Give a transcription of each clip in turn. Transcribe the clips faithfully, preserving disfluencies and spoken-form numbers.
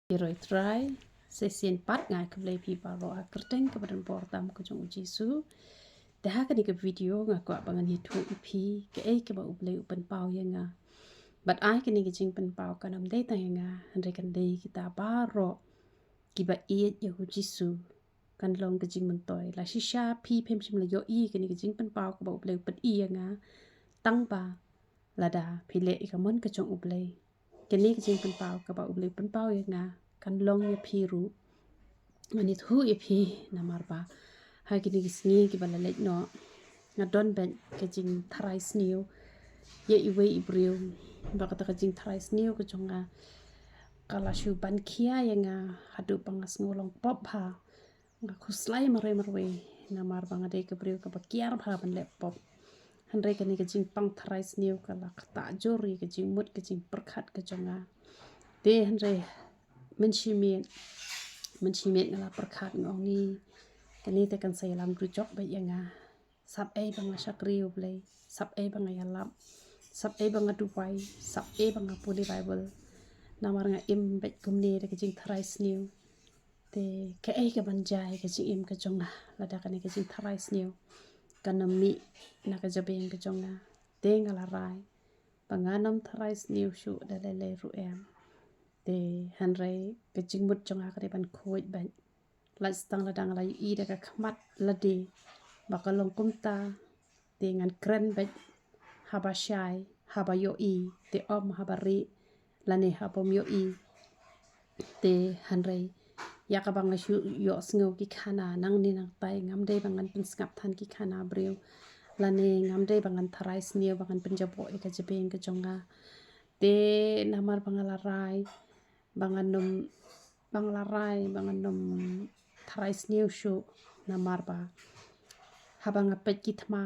Ïa roi trai, shisien pat nga ai khublei phi baroh ha ka kyrteng kaba donbor tam ka jong u Jisu. Te ha kane ka video nga kwah ba ngan ïathuh ïa phi kaei kaba u Blei u pynpaw ïa nga. Bad ai kane ka jingpynpaw kan ym dei tang ïa nga, hynrei kan dei kita baroh kiba ïeit ïa u Jisu. Kan long ka jingmyntoi. La shisha phi phim shym la ïohi kane ka jingpynpaw kaba u Blei u pyni ïa nga. Tang ba lada phi leh ïa ka mon ka jong u Blei, kane ka jingpynpaw kaba u Blei u pynpaw ïa nga kan long ïa phi ruh. Ngan ïathuh ïa phi namar ba ha kine ki sngi kiba la leit noh nga don bad ka jingtharai sniew ïa iwei i briew. Ba kata ka jingtharai sniew ka jong nga ka la shu ban khia ïa nga haduh ba nga sngew long pop bha. Nga khuslai marwei marwei namar ba nga dei ka briew kaba kiar bha ban leh pop. Hynrei kane ka jingpang tharai sniew ka la ktah jur ïa ka jingmut ka jingpyrkhat ka jong nga. Te hynrei mynshimet, mynshimet nga la pyrkhat nga ong, kane te kan sa ïalam dujok bad ïa nga. Sap ei ba nga shakri u Blei, sap ei ba nga ïalap, sap ei ba nga duwai, sap ei ba nga pule Bible. Namar nga im bad kumne da ka jingtharai sniew. Te kaei kaban jia ïa ka jingim ka jong nga lada kane ka jingtharai sniew kan ym mih na ka jabieng ka jong nga. Te nga la rai ba ngan ym tharai sniew shuh da lei lei ruh em. Te hynrei ka jingmut jong nga ka dei ban khuid bad. Lait tang lada nga la ïohi da ka khmat lade ba ka long kumta, te ngan kren bad haba shai, haba ïohi, te ym haba rieh lane haba ym ïohi. Te hynrei ïa kaba nga shu ïohsngew ki khana nangne nangtai, ngam dei ba ngan pynsngap than ki khana briew lane ngam dei ba ngan tharai sniew ba ngan pynjaboh ïa ka jabieng ka jong nga. Te namar ba nga la rai ba ngan ym, ba nga la rai ba ngan ym tharai sniew shuh namar ba haba nga peit ki thma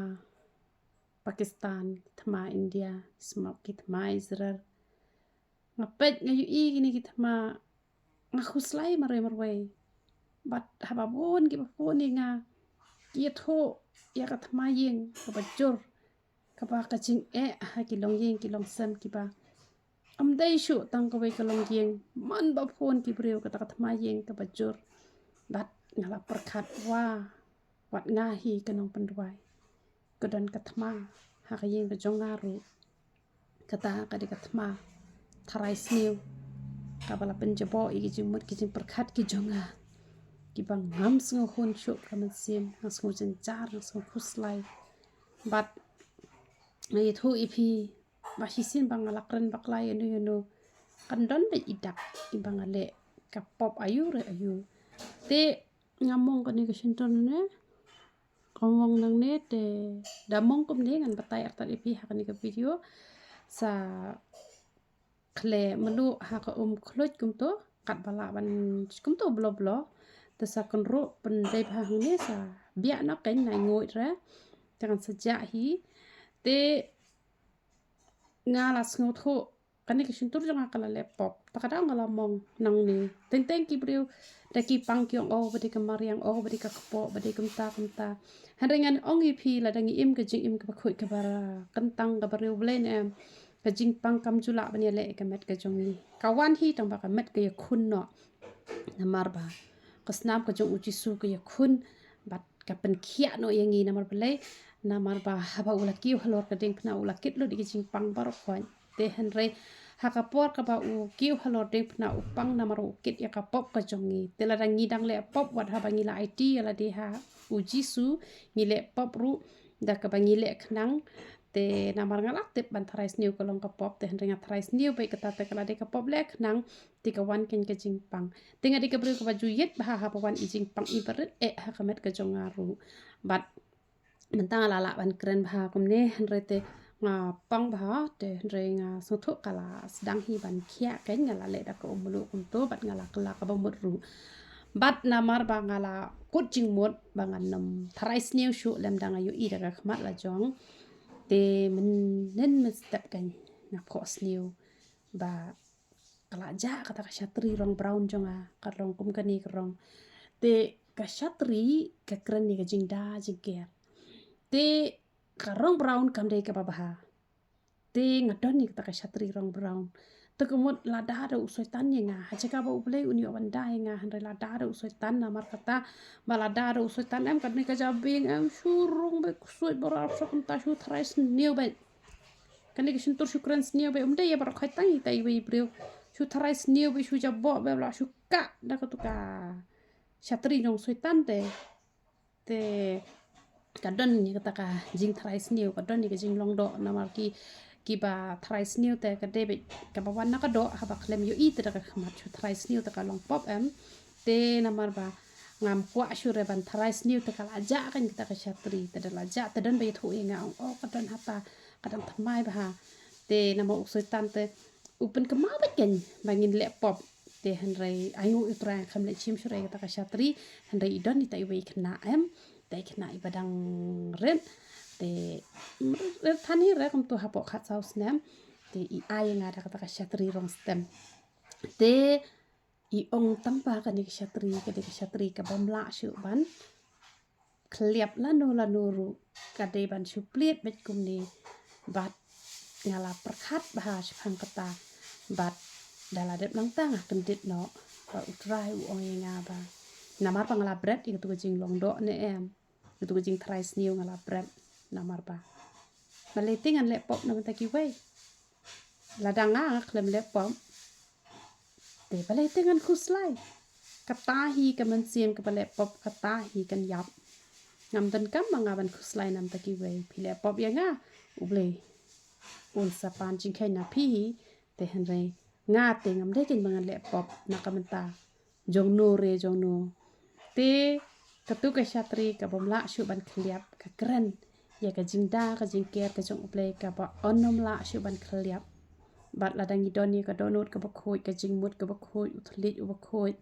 Pakistan, ki thma India, ki thma Israel, nga peit nga ïohi kine ki thma, nga khuslai marwei marwei. Bad haba bun kiba phone ïa nga ki ïathuh ïa ka thma ïing kaba jur, kaba ka jingeh ha ki longïing ki longsem kiba ym dei shuh tang kawei ka longïing, man ba phone ki briew kata ka thma ïing kaba jur. Bad nga la pyrkhat, wa, wat nga hi ka nongpynduwai, ka don ka thma ha ka ïing ka jong nga ruh. Kata ka dei ka thma tharai sniew kaba la pynjaboh ïa ki jingmut ki jingpyrkhat ki jong nga, kiba ngam sngewhun shuh ka mynsiem, nga sngew jynjar, nga sngew khuslai. Bad nga ïathuh ïa phi ba shisien ba nga la kren bakla ïano ïano, kan don beit i dak iba nga leh ka pop aïu re aïu. Te nga mong kane ka shyntur ne, ka mong nangne, te da mong kumne ngan batai artat ïa phi ha kane ka video. Sa khleh mluh ha ka um khluit kumto, katba lah ban kumto blo blo. Te sa kynruh pyndei bha hangne, sa biah noh kein, nai nguid re. Te kan sa jah hi. Te nga la sngewthuh kane ka shyntur jong nga ka la leh pop. Ta ka daw nga la mong nangne. Teng teng ki briew da ki pang ki ong, o ba dei ka mariang, o ba dei ka kpoh, ba dei kumta kumta. Hynrei ngan ong ïa phi, lada ngi im ka jingim kaba khuid kaba kyntang kaba riewblei, ne em, ka jingpang kam ju lah ban ïaleh ïa ka met ka jong ngi. Ka wan hi tang ba ka met ka ïakhun noh. Namar ba ka snam ka jong u Jisu ka ïakhun bad ka pynkhiah noh ïa ngi. Namar balei? Namar ba haba u la kiew halor ka diengphna u la kit lut ïa ka jingpang baroh khoit. Te hynrei ha ka por kaba u kiew halor diengphna u pang, namar u kit ïa ka pop ka jong ngi. Te lada ngi dang leh pop, wat haba ngi la aiti ïa lade ha u Jisu, ngi leh pop ruh da kaba ngi leh khnang. Te namar nga la tip ban tharai sniew ka long ka pop, te hynrei nga tharai sniew beit kata, te ka la dei ka pop leh khnang, te ka wan kein ka jingpang. Te nga dei ka briew kaba ju ïeit bha haba wan i jingpang iba rit eh ha ka met ka jong nga ruh. Bad mynta nga la lah ban kren bha kumne, hynrei te nga pang bha, te hynrei nga sngewthuh ka la sdang hi ban khiah kein, nga la leh da ka um mluh kumto bad nga la kylla kaba mut ruh. Bad namar ba nga la kut jingmut ba ngan ym tharai sniew shuh lymda nga ïohi da ka khmat la jong, te mynnin mynstep kein nga phohsniew ba ka la jah kata ka shatri rong brown jong nga, ka rong kum kane ka rong. Te ka shatri ka kren ïa ka jingda jingker. Te ka rong brown kam dei kaba bha. Te nga don ïa kata ka shatri rong brown. Te Ka mut lada da u Soitan ïa nga, ha jaka ba U Blei un ïoh ban da ïa nga, hynrei lada da u Soitan. Namar kata ba lada da u Soitan em, kane ka jabieng em shu rung beit ksuid baroh arphew snem, shu tharai sniew beit. Kane ka shyntur shu kren sniew beit, ym dei ïa baroh khoit, tang ïa ita iwei i briew. Shu tharai sniew beit, shu jaboh beit, la shu kah da katu ka shatri jong u Soitan te. Te ka don ïa kata ka jingtharai sniew, ka don ïa ka jinglong doh, namar ki, kiba tharai sniew te ka dei beit kaba wan na ka doh, haba khlem ïohi te da ka khmat, shu tharai sniew te ka long pop em. Te namar ba ngam kwah shuh re ban tharai sniew te ka la jah kane kata ka shatri, te da la jah te don ba ïathuh ïa nga, ong, oh, ka don hata, ka dang thymmai bha. Te namar u Soitan te u pynkynmaw beit kein ba ngin leh pop. Te hynrei ainguh ïa U Trai, khlem leit shim shuh re ïa kata ka shatri, hynrei i don ita iwei i khynnah em, ita i khynnah iba dang rit. Te rit than hi re, kumto hapoh khatsaw snem. Te i ai ïa nga da kata ka shatri rong stem. Te i ong tang ba kane ka shatri ka dei ka shatri kabym lah shuh ban khylliap lano lano ruh, ka dei ban shu plied beit kumne. Bad nga la pyrkhat bha shaphang kata, bad da la dep nangta nga kyndit noh ba U Trai u ong ïa nga ba namar ba nga la bret ïa katu ka jinglong doh ne em, katu ka jingtharai sniew nga la bret. Namar ba balei te ngan leh pop na bynta kiwei? Lada nga, nga khlem leh pop, te balei te ngan khuslai? Kata hi ka mynsiem kaba leh pop, kata hi kan ïap. Ngam donkam ma nga ban khuslai na bynta kiwei. Phi leh pop ïa nga, U Blei un sa pan jingkheiñ na phi hi. Te hynrei nga te ngam dei kein ba ngan leh pop na ka bynta jong no re jong no. Te katu ka shatri kabym lah shuh ban khylliap ka kren ïa ka jingda ka jingker ka jong U Blei kaba un ym lah shuh ban khylliap. Bad lada ngi don ïa ka dohnud kaba khuid, ka jingmut kaba khuid, u thylliej uba khuid,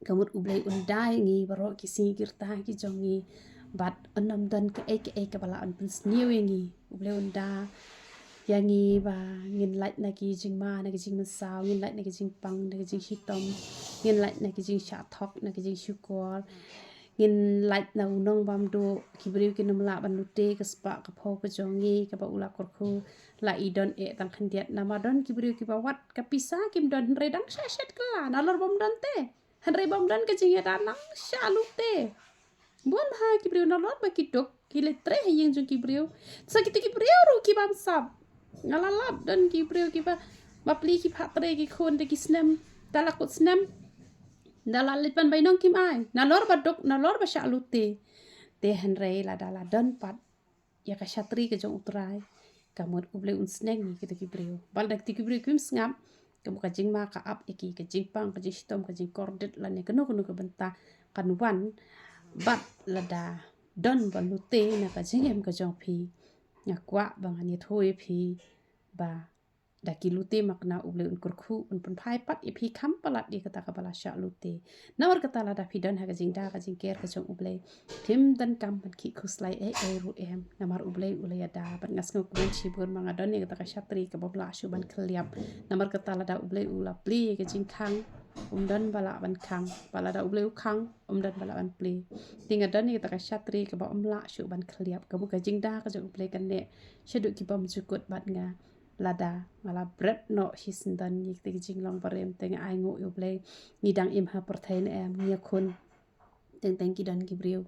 ka mut U Blei un da ïa ngi baroh ki sngi ki rta ki jong ngi. Bad un ym don kaei kaei kaba lah ban pynsniew ïa ngi. U Blei un da ïa ngi ba ngin lait na ki jingma, na ki jingmynsaw, ngin lait na ki jingpang, na ki jingshitom, ngin lait na ki jingshah thok, na ki jingshukor. Ngin lait na u nongbamduh, ki briew kin ym lah ban lute ka spah ka phew ka jong ngi kaba u la kyrkhu. La i don eh tang khyndiat, namar don ki briew kiba wat ka pisa kim don, hynrei dang shah shet kylla nalor bym don te. Hynrei bym don ka jingïada nang shah lute. Bun ha ki briew nalor ba ki duk, ki leit treh ha ïing jong ki briew. Sa kito ki briew ruh ki bamsap. Nga la lap don ki briew kiba, bapli ki phah trei ki khun da ki snem, da la kut snem, da la leit ban bainong kim ai. Nalor ba duk, nalor ba shah lute. Te hynrei lada la don pat ïa ka shatri ka jong U Trai, ka mut U Blei un sneng ïa kito ki briew. Bad lada kito ki briew kim sngap, ka mut ka jingma ka ap ïa ki, ka jingpang, ka jingshitom, ka jingkordit lane kano kano ka bynta kan wan. Bad lada don ba lute na ka jingim ka jong phi, nga kwah ba ngan ïathuh ïa phi ba da ki lute makna U Blei un kyrkhu, un pynphai pat ïa phi kham palat ïa kata kaba la shah lute. Namar kata lada phi don ha ka jingda ka jingker ka jong U Blei, phim donkam ban khih khuslai ei ei ruh em, namar U Blei u la ïada. Bad nga sngew kumne shibun ma nga don ïa kata ka shatri kabym lah shuh ban khylliap. Namar kata lada U Blei u la plie ïa ka jingkhang, um don ba lah ban khang. Bad lada U Blei u khang, um don ba lah ban plie. Te nga don ïa kata ka shatri kaba ym lah shuh ban khylliap, ka mut ka jingda ka jong U Blei kan neh shaduh ki bymjukut bad nga. Lada nga la bret noh shisyndon ïa kita ki jinglong barim, te nga ainguh ïa U Blei. Ngi dang im ha pyrthei ne em, ngi ïakhun. Teng teng ki don ki briew,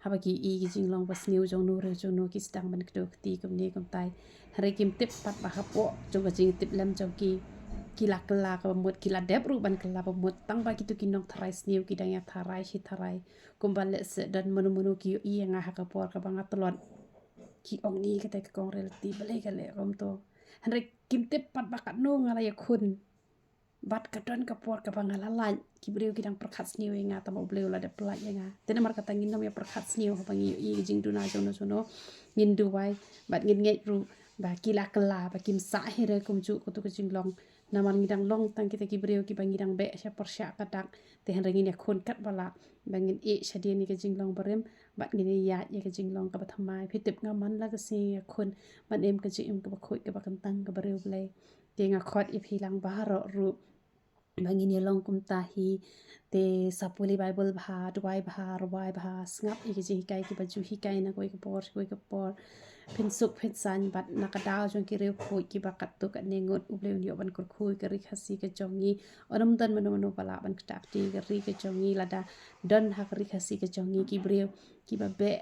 haba ki i ki jinglong ba sniew jong no re jong no, ki sdang ban kdew kti kumne kumtai. Hynrei kim tip pat ba hapoh jong ka jingtip lem jong ki, ki la kylla kaba mut, ki la dep ruh ban kylla ba mut. Tang ba kito ki nongtharai sniew ki dang ïatharai shi tharai. Kumba lehse don mano mano ki ïohi ïa nga ha ka por kaba nga tlot, ki ong, ni kata ka kong rel ti, balei ka leh kumto. Hynrei kim tip pat ba katno nga la ïakhun. Bad ka don ka por kaba nga la lait, ki briew ki dang pyrkhat sniew ïa nga, tang ba U Blei u la dep pyllait ïa nga. Te namar kata ngin nym ïa pyrkhat sniew haba ngi ïohi ka jingduna jong no jong no. Ngin duwai bad ngin ngeit ruh ba ki la kylla, ba kim sah hi re kumjuh kato ka jinglong. Namar ngi dang long tang kita ki briew kiba ngi dang beh sha pyrshah ka dak. Te hynrei ngin ïakhun katba lah ba ngin ïeh shadien ïa ka jinglong barim bad ngin ïaid ïa ka jinglong kaba thymmai. Phi tip, nga man la ka sngi ïakhun ban im ka jingim kaba khuid, kaba kyntang, kaba riewblei. Te nga khot ïa phi lang baroh ruh ba ngin ïa long kumta hi. Te sa pule Bible bha, duwai bha, rwai bha, sngap ïa ki jinghikai kiba ju hikai na kawei ka por sha kawei ka por. Phin suk phin saiñ bad na ka daw jong ki riewkhuid kiba katto katne ngut, U Blei un ïoh ban kyrkhu ïa ka Ri Khasi ka jong ngi. Ym don mano mano ba lah ban ktah kti ïa ka ri ka jong ngi lada don ha ka Ri Khasi ka jong ngi ki briew kiba beh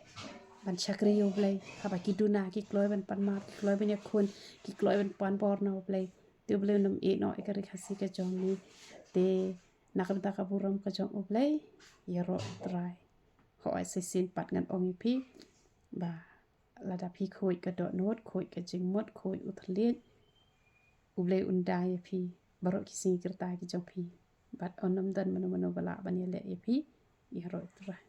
ban shakri ïa U Blei, haba ki duna ki kloi ban pan map, ki kloi ban ïakhun, ki kloi ban pan bor na U Blei. Te U Blei un ym ïehnoh ïa ka Ri Khasi ka jong ngi. Te na ka bynta ka burom ka jong U Blei, ïaroh U Trai. Hooid, shisien pat ngan ong ïa phi ba lada phi khuid ka dohnud, khuid ka jingmut, khuid u thylliej, U Blei un da ïa phi baroh ki sngi ki rta ki jong phi. Bad ym don mano mano ba lah ban ïaleh ïa phi, ïaroh U Trai.